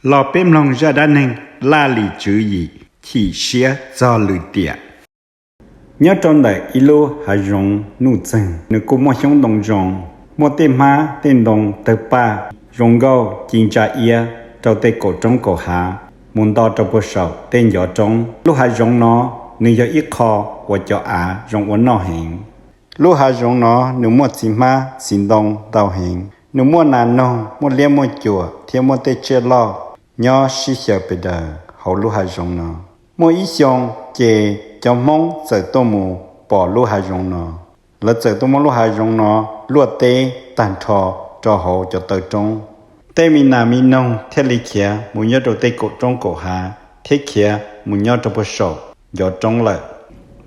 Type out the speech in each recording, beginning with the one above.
Los peb mloog zaj dab neeg Laj Lim tswv yim chim siab txog lwm tiam. Nyob rau ntawm ib lub hav zoov nuj txeeg, nws kuj muaj xyoob ntoo zoo, muaj tej hmab tej ntoo tawg paj zoo nkauj ci ntsa iab rau tej kaum roob kaum hav mus nto rau puag saum tej ncov roob. Lub hav zoov no nws yog ib qho uas cov av zoo ua noj heev. Lub hav zoov no nws muaj txiv hmab txiv ntoo ntau heev, nws muaj nas noog, muaj liab muaj cuam thiab muaj tej tsiaj loj nyob sib xyaw pes daws hauv lub hav zoov no. Muaj ib xyoo, ces cov Hmoob txawm tuaj mus pom lub hav zoov no. Lawv txawm tuaj muab lub hav zoov no luaj teb tag nrho rau hauv cov taw roob. Tej me nas me noog thiaj li khiav mus nyob rau tej kaum roob kaum hav thiab khiav mus nyob rau puag saum ncov roob lawm.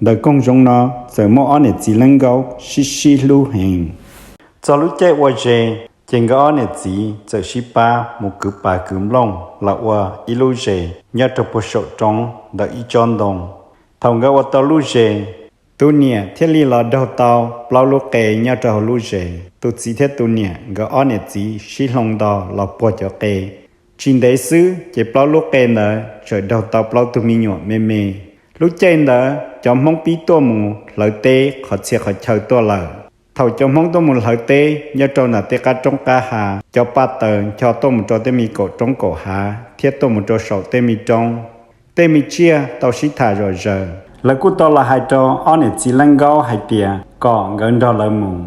Ntawm koog zoov no txawm muaj ob niam txiv Leeb Nkaub sib sib hlub heev. Txog lub caij ua zes, ces nkawd ob niam txiv txawm sib pab mus kwv pas kwv nplooj los ua ib lub zes nyob rau puag saum roob ntawm ib tsob ntoo. Thaum nkawd ua tau lub zes, tus niam thiaj li los daug tau plaub lub qe nyob rau hauv lub zes. Tus txiv thiab tus niam nkawd ob niam txiv sib hloov nto los puag cov qe. Tsis ntev xwb ces plaub lub qe ntawd txawm daug tau plaub tug me nyuam me me. Lub caij ntawd cov Hmoob pib tuaj mus hlawv teb qhov txhia qhov chaw tuaj lawm. Thaum cov Hmoob tuaj mus hlawv teb nyob rau ntawm tej qab roob qab hav, cov paj taws ncho tuaj mus rau tej me kaum roob kaum hav thiab tuaj mus rau saum tej me roob, tej me tsiaj tau sib tham zom zaws. Lawv kuj tau los hais rau ob niam txiv Leej Nkaub hais tias kom nkawd nrog lawv mus.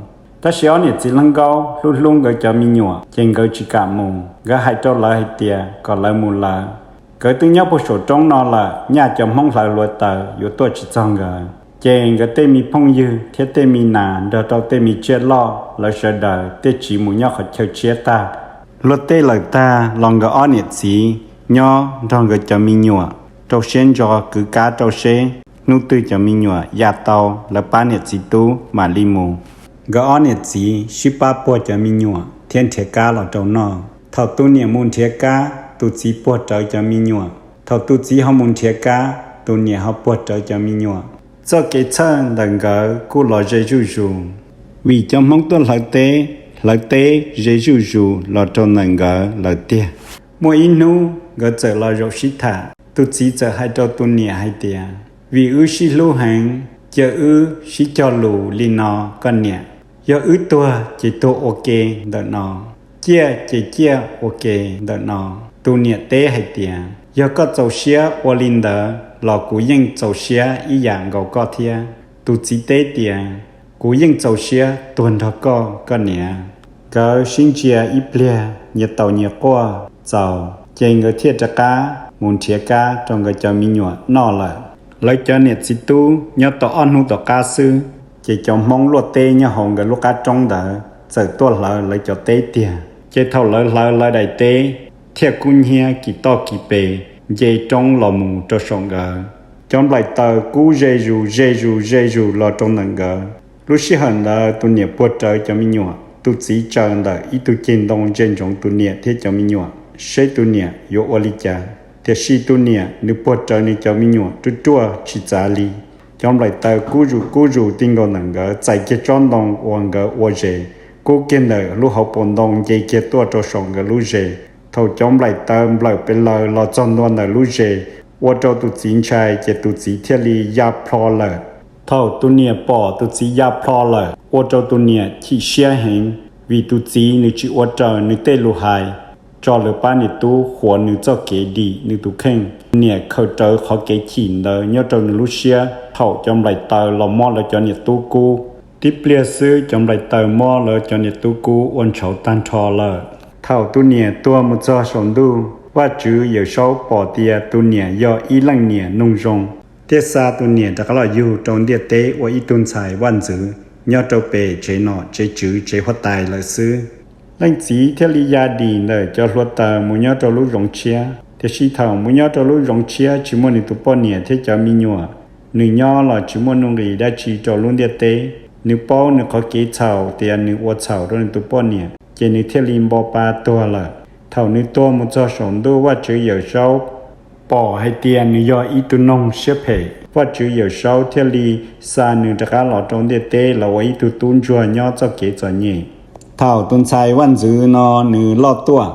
Tab sis ob niam txiv Leej Nkaub hlub hlub nkawd cov me nyuam ces nkawd tsis kam mus. Nkawd hais rau lawv hais tias kom lawv mus lawv, nkawd twb nyob puag saum roob no lawm, nyaj cov Hmoob hlawv hluav taws yuav tuaj tsis txog nkawd. Ces nkawd tej me phooj ywg thiab tej me nas nrog rau tej me tsiaj loj, lawv sawv daws thiaj tsiv mus nyob qhov chaw tshiab tag. Luag tej lawm tag los nkawd ob niam txiv nyob nrog nkawd cov me nyuam rau siab ntso kwv kab rau seb hnub twg cov me nyuam ya tau, lawv pab niam txiv tub mam li mus. Nkawd ob niam txiv sib pab puag cov me nyuam thiab nrhiav kab los rau noj. Thaum tus niam mus nrhiav kab, tus txiv puag rawv cov me nyuam. Thaum tus txiv ho mus nrhiav kab, tus niam ho puag rawv cov me nyuam. Txoj kev txhawj ntawm nkawd kuj los ze zuj zus, vim cov Hmoob tuaj hlawv teb, hlawv teb ze zuj zus los rau ntawm nkawd lawm tiag. Muaj ib hnub nkawd txawm los zaum sib tham, tus txiv txawm hais rau tus niam hais tias, vim wb sib hlub heev, cia wb sib cog lus li no koj niam, yog wb tuag ces tuag ua ke ntawm no, ciaj ces ciaj ua ke ntawm no. Tus niam teb hais tias, yog koj txaus siab ua li ntawd los kuv yeej txaus siab ib yam nkaus koj thiab. Tus txiv teb tias, kuv yeej txaus siab tuag nrog koj koj niam. Nkawd sib ntsia ib pliag nyias taus nyias quaj txaus, ces nkawd thiaj rov qab mus nrhiav kab rau nkawd cov me nyuam noj lawm. Lawv cov niam txiv tub nyob tau ob hnub tom qab xwb, ces cov Hmoob luaj teb nyob hauv nkawd lub qab roob ntawd txawm tuaj hlawv lawv cov teb tiag. Ces thaum lawv hlawv lawv daim teb, thiaj kub hnyiab kis toj kis pes nce roob los mus rau saum nkawd. Cov nplaim taws kub ze zus ze zus ze zus los rau ntawm nkawd. Lub sij hawm ntawd tus niam puag rawv cov me nyuam, tus txiv tsaws ntawm ib tug ceg ntoo ntsia ntsoov tus niam thiab cov me nyuam seb tus niam yuav ua li cas. Tiam sis tus niam nws puag rawv nws cov me nyuam ruaj ruaj tsis txav li. Cov nplaim taws kub zus kub zus ti nkaus ntawm nkawd, txais kiag tsob ntoo uas nkawd ua zes, kub kiag ntawm lub hauv paus ntoo nce kiag tuaj rau saum nkawd lub zes. Thaum cov nplaim taws nplawm pes lawg los txog ntua ntawm lub zes, ua rau tus txiv ntshai, ces tus txiv thiaj li ya plho lawm. Thaum tus niam pom tus txiv ya plho lawm, ua rau tus niam chim siab heev, vim tus txiv nws tsis ua raws nws tej lus hais, tso lawv pab niam tub qhuas nws txoj kev dim nws tus kheej. Niam khaws rawv qhov kev chim ntawd nyob rau nws lub siab. Thaum cov nplaim taws los muab lawv cov niam tub kub, tib pliag xwb cov nplaim taws muab lawv cov niam tub kub ua ntshauv tag nrho lawm. Thaum tus niam tuag mus txog saum ntuj, Vajtswv Yawm Saub pom tias tus niam yog ib leej niam noog zoo, thiaj xa tus niam rov qab los yug rau ntiaj teb ua ib tug ntxhais vaj ntxwv nyob rau pem tsev nom tsev tswv tsev huab tais lawm xwb. Leej txiv thiaj li ya dim ntawm cov hluav taws mus nyob rau lub zoov tshiab. Tiam sis thaum mus nyob rau lub zoov tshiab tsis muaj nws tus poj niam thiab cov me nyuam, nws nyob los tsis muaj nuj nqis dab tsi rau lub ntiaj teb. Nws paub nws qhov kev txhaum tias nws ua txhaum rau nws tus poj niam, ces nws thiaj li npo pa tuag lawm. Thaum nws tuag mus txog saum ntuj, Vajtswv Yawm Saub pom hais tias nws yog ib tug noog siab phem. Vajtswv Yawm Saub thiaj li xa nws rov qab los rau ntiaj teb los ua ib tug tub ntsuag nyob txoj kev txom nyem. Thaum tus ntxhais vaj ntxwv no nws loj tuaj,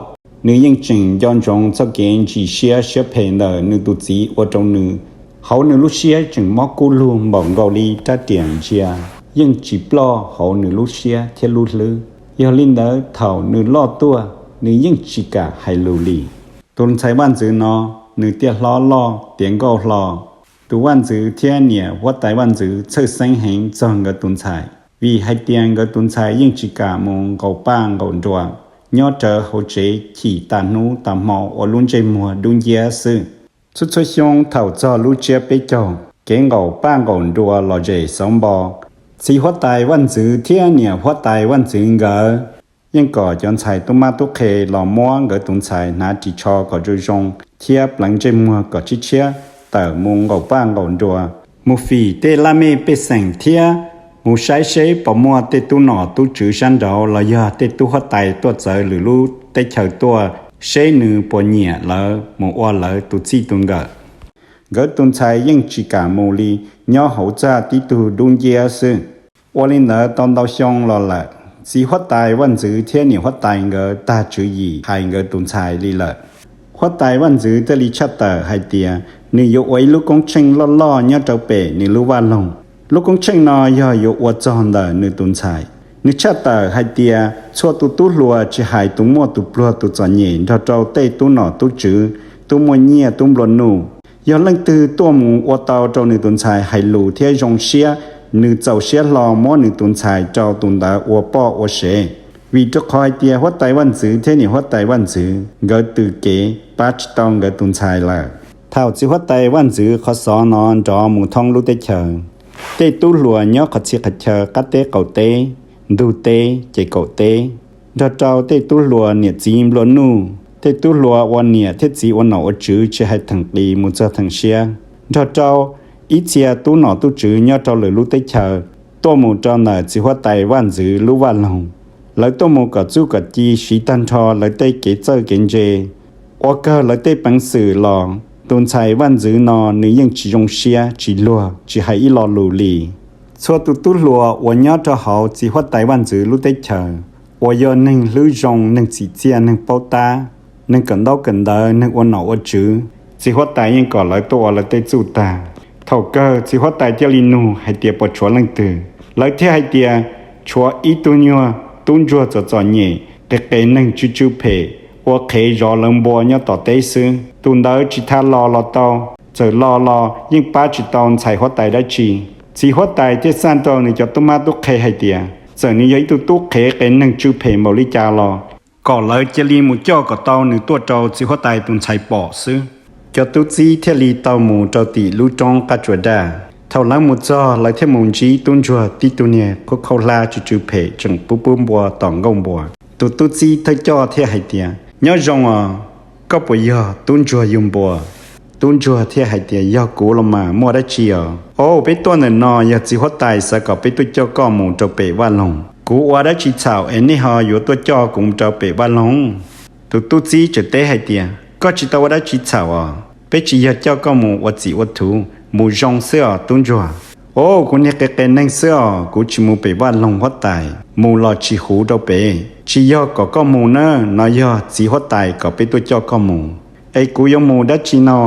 Nws yeej tseem nco ntsoov txoj kev ntsim siab siab phem ntawm nws tus txiv ua rau nws, hauv nws lub siab tseem mob kub lug npaum nkaus li rab riam ntsia, yeej tsis ploj hauv nws lub siab thiab lub hlwb. Yog li ntawd thaum nws loj tuaj, nws yeej tsis kam hais lus li. Tus ntxhais vaj ntxwv no, nws tiaj hlob loj tiav nkauj hlo. Tus vaj ntxwv thiab niam huab tais vaj ntxwv txhawj xeeb heev txog nkawd tus ntxhais, vim hais tias nkawd tus ntxhais yeej tsis kam mus nqaum paj nqaum nruas, nyob rawv hauv tsev chim tas hnub tas hmo ua lub ntsej muag dub nciab xwb. Txhua txhua xyoo thaum txog lub tsiab peb caug, kev nqaum paj nqaum nruas lom zem xauv npo, txiv huab tais vaj ntxwv thiab niam huab tais vaj ntxwv nkawd yeej kom cov ntxhais tub mab tub qhe los muab nkawd tus ntxhais hnav ris tsho kom zoo zoo thiab pleev ntsej muag kom tshiab tshiab tawm mus nqaum paj nqaum nruas, mus fim tej laj mej pej xeem thiab mus saib seb puas muaj tej tub nom tub tswv sab nraud los yog tej tub huab tais tuaj txawv lwm lub teb chaws tuaj seb nws puas nyiam lawv mus ua lawv tus txij tus nkawm. Nkawd tus ntxhais yeej tsis kam mus li, nyob hauv txaj tib tug dub nciab xwb. Ua li ntawd tau ntau xyoo los lawm, txiv huab tais vaj ntxwv thiab niam huab tais nkawd tag tswv yim hais nkawd tus ntxhais li lawm. Huab tais vaj ntxwv thiaj li tshaj tawm hais tias nws yuav ua ib lub koob tsheej loj loj nyob rau pem nws lub vaj loog. Lub koob tsheej no yog yuav ua txog ntawm nws tus ntxhais. Nws tshaj tawm hais tias txhua tus tub hluas tsis hais tus muaj tus pluag tus txom nyem nrog rau tej tub nom tub tswv, tub muaj nyiaj tub nplua nuj, yog leej twg tuaj mus ua tau rau nws tus ntxhais hais lus thiab zoo siab, nws txaus siab hlo muab nws tus ntxhais rau tus ntawd ua poj ua sev. Vim rau qhov hais tias huab tais vaj ntxwv thiab niam huab tais vaj ntxwv nkawd tws kev pab tsis tau nkawd tus ntxhais lawm. Thaum txiv huab tais vaj ntxwv qhov xov no nrov mus thoob lub teb chaws, tej tub hluas nyob qhov txhia qhov chaw qab teb qaum teb, ntug teb ces kaum teb, nrog rau tej tub hluas niam txiv nplua nuj, tej tub hluas uas niam thiab txiv ua nom ua tswv tsis hais theem qis mus txog theem siab, nrog rau ib txhia tub nom tub tswv nyob rau lwm lub teb chaws tuaj mus rau ntawm txiv huab tais vaj ntxwv lub vaj loog. Lawv tuaj mus kom txuj kom ci siv tag nrho lawv tej kev txawj kev ntse, ua kawg lawv tej peev xwm los tus ntxhais vaj ntxwv no nws yeej tsis zoo siab tsis luag tsis hais ib lo lus li. Txhua tus tub hluas uas nyob rau hauv txiv huab tais vaj ntxwv lub teb chaws, uas yog neeg hlwb zoo neeg txim txiaj neeg paub tab, neeg kawm ntaub kawm ntawv neeg ua nom ua tswv, txiv huab tais yeej kom lawv tuaj ua lawv tej txuj tag. Thaum kawg txiv huab tais thiaj li nug hais tias puas tshuav leej twg, lawv thiaj hais tias tshuav ib tug nyuag tub ntsuag txom txom nyem qes qes neeg tsw tsw phem, ua qhev zov lawv npua nyob tom teb xwb. Tus ntawd tsis tas los los tau, txawm los los yeej pab tsis tau ntxhais huab tais dab tsi. Txiv huab tais thiaj xaj rau nws cov tub mab tub qhe hais tias txawm nws yog ib tug tub qhev qes neeg tsw phem npaum li cas los kom lawv cia li mus coj kom tau nws tuaj rau txiv huab tais tus ntxhais pom xwb. Cov tub txib thiaj li tau mus rau tim lub roob qab tsuas daj. Thaum lawv mus txog lawv thiaj mus ntsib tub ntsuag tib tug niag khaub khaub hlab tsw tsw phem tseem pub pub npua tom nkuaj npua. Tus tub txib thawj coj thiaj hais tias nyob zoo os, koj puas yog tub ntsuag yug npua? Tub ntsuag thiaj hais tias yog kuv los mas muaj dab tsi os. Au, peb tuaj ntawm no yog txiv huab tais xav kom peb tuaj coj koj mus rau pem vaj loog. Kuv ua dab tsi txhaum es nej ho yuav tuaj coj kuv mus rau pem vaj loog? Tus tub txib tseem teb hais tias koj tsis tau ua dab tsi txhaum os, peb tsis yog coj koj mus ua txim ua thuv, mus zoo xwb os tub ntsuag. Au, kuv niag qes qes neeg xwb os, kuv tsis mus pem vaj loog huab tais, mus los tsis huv rau pem. Tsis yog kom koj mus na, no yog txiv huab tais kom peb tuaj coj koj mus. Es kuv yuav mus dab tsi no?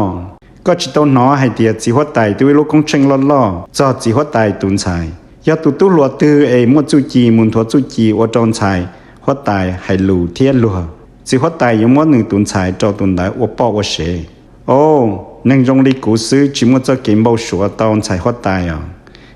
Koj tsis tau hnov hais tias txiv huab tais twb ua ib lub koob tsheej loj loj txog txiv huab tais tus ntxhais? Yog tus tub hluas twg es muaj txuj ci mus nthuav txuj ci ua rau ntxhais huab tais hais lus thiab luag, txiv huab tais yuav muab nws tus ntxhais rau tus ntawd ua poj ua sev. Au, neeg zoo li kuv xwb tsis muaj txoj kev npau suav tau ntxhais huab tais os.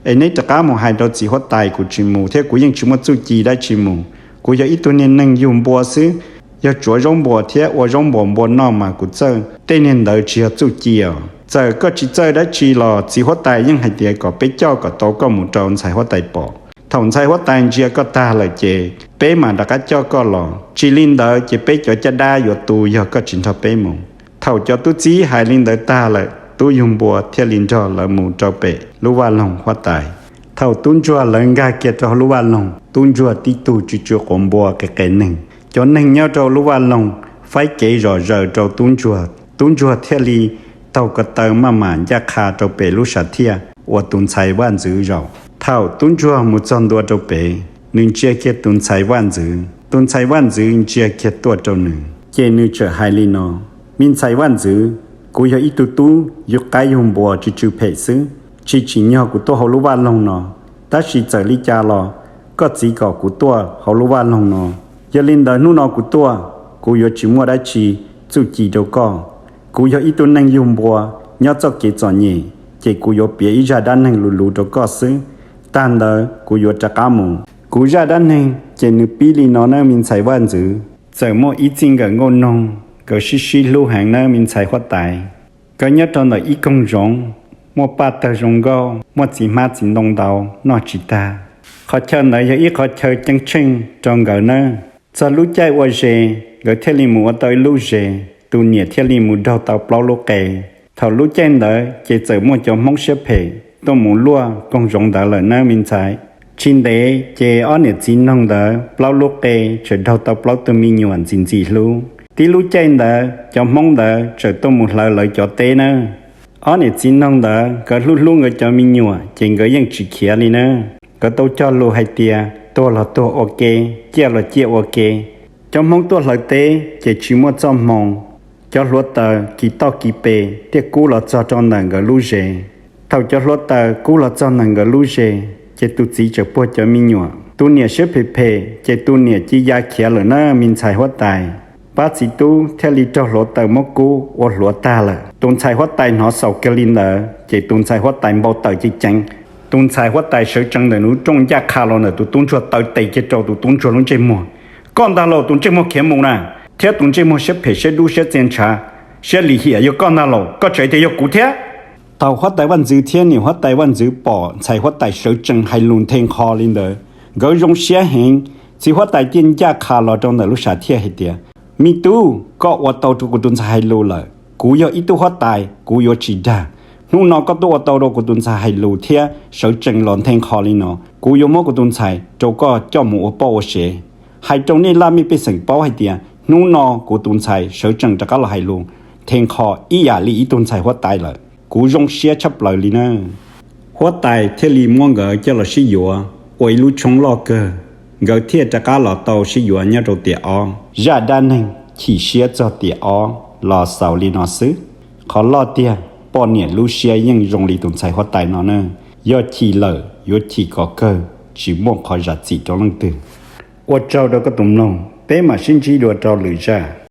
Es neb rov qab mus hais rau txiv huab tais kuv tsis mus thiab kuv yeej tsis muaj txuj ci dab tsi mus. Kuv yog ib tug niag neeg yug npua xwb, yog tsuav zaub npua thiab ua zaub npua npua noj mas kuv txawj, tej niag ntawd tsis yog txuj ci os. Txawm koj tsis txawj dab tsi los txiv huab tais yeej hais tias kom peb coj kom tau koj mus rau ntxhais huab tais pom. Thaum ntxhais huab tais ntsia koj tag lawm ces peb mam rov qab coj koj los, tsis li ntawd ces peb cov caj dab yuav tu yog koj tsis nrog peb mus. Thaum cov tub txib hais li ntawd tag lawm, tub yug npua thiaj li nrog lawv mus rau pem lub vaj loog huab tais. Thaum tub ntsuag lawv nkag kiag rau lub vaj loog, tub ntsuag tib tug tsw tsw quav npua qes qes neeg. Cov neeg nyob rau lub vaj loog faib kev zom zaws rau tub ntsuag, tub ntsuag thiaj li taug ko taw maj mam ncaj qha rau pem lub sam thiaj uas tus ntxhais vaj ntxwv zaum. Thaum tub ntsuag mus txog ntua rau pem, nws ntsia kiag tus ntxhais vaj ntxwv, tus ntxhais vaj ntxwv ntsia kiag tuaj rau nws. Ces nws txawm hais li no: Me ntxhais vaj ntxwv, kuv yog ib tug tub yug qaib yug npua tsw tsw phem xwb, tsis tsim nyog kuv tuaj hauv lub vaj loog no. Tab sis txawm li cas los koj txiv kom kuv tuaj hauv lub vaj loog no. Yog li ntawd hnub no kuv tuaj, kuv yuav tsis muaj dab tsi txuj ci rau koj. Kuv yog ib tug neeg yug npua nyob txoj kev txom nyem, ces kuv yuav piav ib zaj dab neeg luv luv rau koj xwb. Tag ntawd kuv yuav rov qab mus. Kuv zaj dab neeg ces nws pib li no nawb me ntxhais vaj ntxwv. Txawm muaj ib txij nkawm nkauj noog, nkawd sib sib hlub heev nawb me ntxhais huab tais. Nkawd nyob rau ntawm ib koog zoov, muaj paj tawg zoo nkauj, muaj txiv hmab txiv ntoo ntau noj tsis tag. Qhov chaw ntawd yog ib qhov chaw ceeb tsheej rau nkawd nawb. Txog lub caij ua zes, nkawd thiaj li mus ua tau ib lub zes, tus niam thiaj li mus raug tau plaub lub qe. Thaum lub caij ntawd ces txawm muaj cov Hmoob siab phem tuaj mus luaj koog zoov ntawd lawm nawb me ntxhais. Tsis ntev ces ob niam txiv noog ntawd plaub lub qe txawm raug tau plaub tug me nyuam ntxim ntxim hlub. Tib lub caij ntawd cov Hmoob ntawd txawm tuaj mus hlawv lawv cov teb nawb. Ob niam txiv noog ntawd nkawd hlub hlub nkawd cov me nyuam ces nkawd yeej tsis khiav li nawb. Nkawd tau cog lus hais tias tuag los tuag ua ke, ciaj los ciaj ua ke. Cov Hmoob tuaj hlawv teb ces tsis muaj txoj hmoo. Cov hluav taws kis toj kis pes thiaj kub los txog rau ntawm nkawd lub zes. Thaum cov hluav taws kub los txog ntawm nkawd lub zes ces tus txiv txawm puag cov me nyuam. Tus niam siab phem phem ces tus niam cia li khiav lawm nawb me ntxhais huab tais. Pab txiv tub thiaj li raug hluav taws muab kub ua hluav tag lawm. Tus ntxhais huab tais hnov xaus kiag li ntawd ces tus ntxhais huab tais npau taws ceev ceev. Tus ntxhais huab tais sawv tsees ntawm lub rooj ncaj qha los ntawm tus tub ntsuag taw tes kiag rau tus tub ntsuag lub ntsej muag. Koj ntag lauj, tus ntsej muag khiav mus na, thiab tus ntsej muag siab phem siab dub siab txia ntshav siab lim hiam, yog koj ntag lauj, koj tseem tias yog kuv thiab. Thaum huab tais vaj ntxwv thiab niam huab tais vaj ntxwv pom ntxhais huab tais sawv tsees hais lus nthe nqho li ntawd, nkawd zoo siab heev. Txiv huab tais thiaj ncaj qha los rau ntawm lub sam thiaj hais tias, me tub, koj ua tau rau kuv tus ntxhais hais lus lawm. Kuv yog ib tug huab tais, kuv yuav tsis dag. Hnub no koj tuaj ua tau rau kuv tus ntxhais hais lus thiab sawv tsees los nthe nqho li no, kuv yuav muab kuv tus ntxhais rau koj coj mus ua poj ua sev. Hais rau nej laj mej pej xeem paub hais tias hnub no kuv tus ntxhais sawv tsees rov qab los hais lus nthe nqho ib yam li ib tug ntxhais huab tais lawm. Kuv zoo siab tshaj plaws li na. Huab tais thiaj li muab nkawd coj los sib yuav ua ib lub tshoob loj kawg, nkawd thiaj rov qab los tau sib yuav nyob rau tiam ob. Zaj dab neeg chim siab txog tiam ob los xaus li no xwb. Qhov loj tiag, poj niam lub siab yeej zoo li tus ntxhais huab tais no na. Yog chim lawm yuav chim kom kawg, tsis muaj qhov zam txim rau leej twg. Ua tsaug rau koj tus mloog, peb mam sib ntsib dua rau lwm zaj.